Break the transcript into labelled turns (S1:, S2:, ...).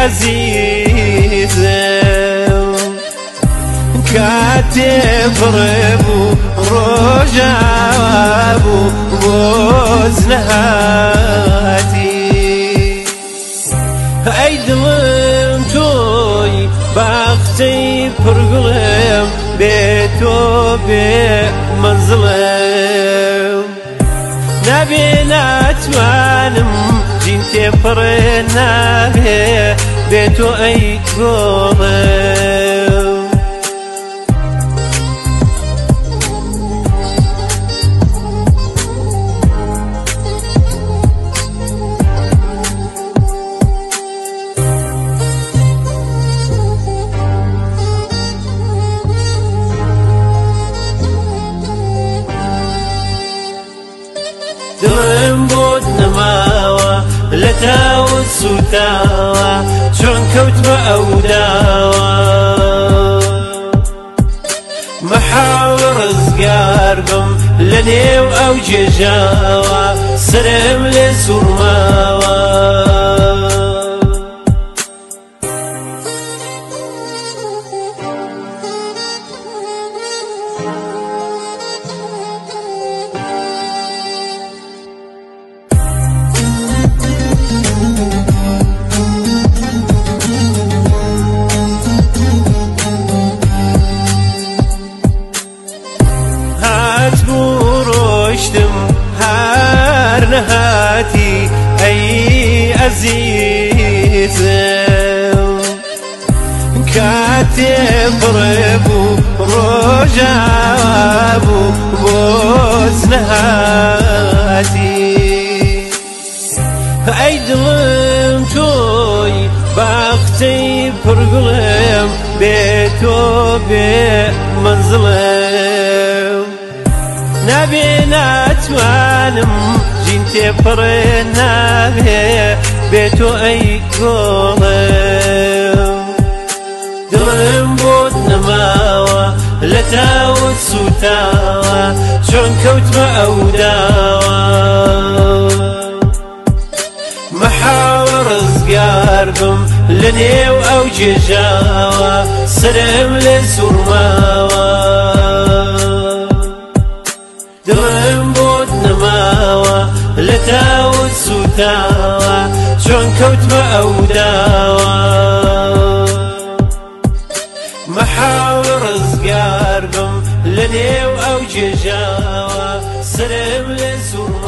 S1: ئەزیزم کاتێ بڕێبوو ڕۆژاوا بوو بۆز نەهاتی ئەی دڵم تۆی باخچەی پڕگوڵم بێ تۆ بێ مەنزڵم نابێ ناتوانم ژین تێپەڕێ نابێ بێ تۆ ئەی گۆڵم. دڵم بۆت نەماوە لە تاوت سوتاوە چۆن کەوتمە ئەو داوە مەحاڵ ڕزگار بم لە نێو ئەو جێژاوە سەرم لێ سوڕماوە. هات بوو ڕۆشتم هەر نەهاتی ئەی ئەزیزم کاتێ بڕێبوو ڕۆژاوا بوو بۆز نەهاتی ئەی دڵم تۆی باخچەی پڕگوڵم بێ تۆ بێ مەنزڵم نابێ ناتوانم ژین تێپەڕێ نابێ بێ تۆ ئەی گۆڵم. دڵم بۆت نەماوە لە تاوت سوتاوە چۆن کەوتمە ئەو داوە مەحاڵ ڕزگار بم لە نێو ئەو جێژاوە سەرم لێ سوڕماوە. دڵم بۆت نەماوە لە تاوت سوتاوە چۆن کەوتمە ئەو داوە مەحاڵ ڕزگار بم لە نێو ئەو جێژاوە سەرم لێ سوڕماوە.